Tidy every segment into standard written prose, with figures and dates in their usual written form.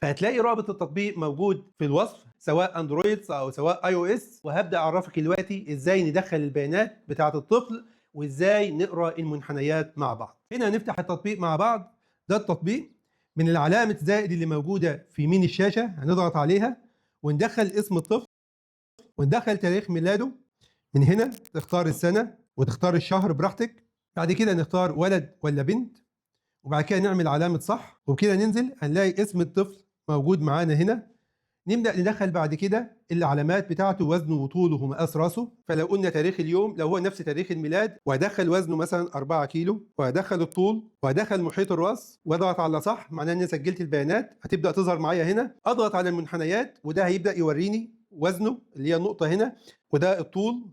فهتلاقي رابط التطبيق موجود في الوصف، سواء اندرويد او سواء iOS. وهبدا اعرفك دلوقتي ازاي ندخل البيانات بتاعه الطفل وازاي نقرا المنحنيات مع بعض. هنا نفتح التطبيق مع بعض. ده التطبيق، من العلامة زائد اللي موجودة في يمين الشاشة هنضغط عليها وندخل اسم الطفل وندخل تاريخ ميلاده. من هنا تختار السنة وتختار الشهر براحتك. بعد كده نختار ولد ولا بنت، وبعد كده نعمل علامة صح، وبكده ننزل هنلاقي اسم الطفل موجود معانا هنا. نبدأ ندخل بعد كده العلامات بتاعته، وزنه وطوله ومقاس راسه. فلو قلنا تاريخ اليوم لو هو نفس تاريخ الميلاد، وهدخل وزنه مثلا 4 كيلو، وهدخل الطول، وهدخل محيط الراس، واضغط على صح، معناه ان انا سجلت البيانات. هتبدأ تظهر معايا هنا. اضغط على المنحنيات وده هيبدأ يوريني وزنه اللي هي النقطة هنا، وده الطول،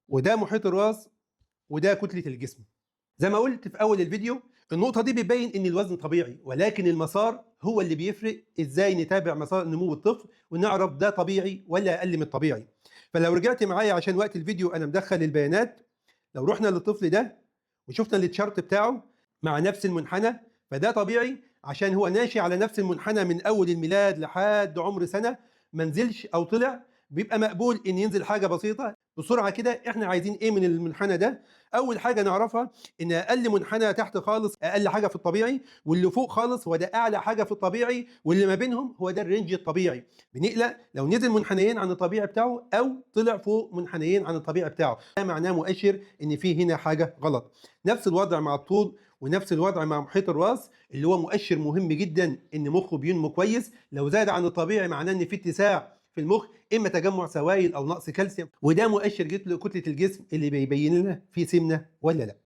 وده محيط الراس، وده كتلة الجسم. زي ما قلت في أول الفيديو، النقطة دي بتبين إن الوزن طبيعي، ولكن المسار هو اللي بيفرق. إزاي نتابع مسار نمو الطفل ونعرف ده طبيعي ولا أقل من الطبيعي؟ فلو رجعت معايا عشان وقت الفيديو أنا مدخل البيانات، لو رحنا للطفل ده وشفنا ال chart بتاعه مع نفس المنحنى، فده طبيعي عشان هو ماشي على نفس المنحنى من أول الميلاد لحد عمر سنة، ما نزلش أو طلع. بيبقى مقبول إن ينزل حاجة بسيطة. بسرعة كده إحنا عايزين إيه من المنحنى ده؟ أول حاجة نعرفها إن أقل منحنى تحت خالص أقل حاجة في الطبيعي، واللي فوق خالص هو ده أعلى حاجة في الطبيعي، واللي ما بينهم هو ده ال range الطبيعي. بنقلق لو نزل منحنيين عن الطبيعي بتاعه أو طلع فوق منحنيين عن الطبيعي بتاعه، ده معناه مؤشر إن في هنا حاجة غلط. نفس الوضع مع الطول، ونفس الوضع مع محيط الراس اللي هو مؤشر مهم جدا إن مخه بينمو كويس. لو زاد عن الطبيعي معناه إن في اتساع في المخ، اما تجمع سوائل او نقص كالسيوم، وده مؤشر جدا لكتله الجسم اللي بيبين لنا في سمنه ولا لا.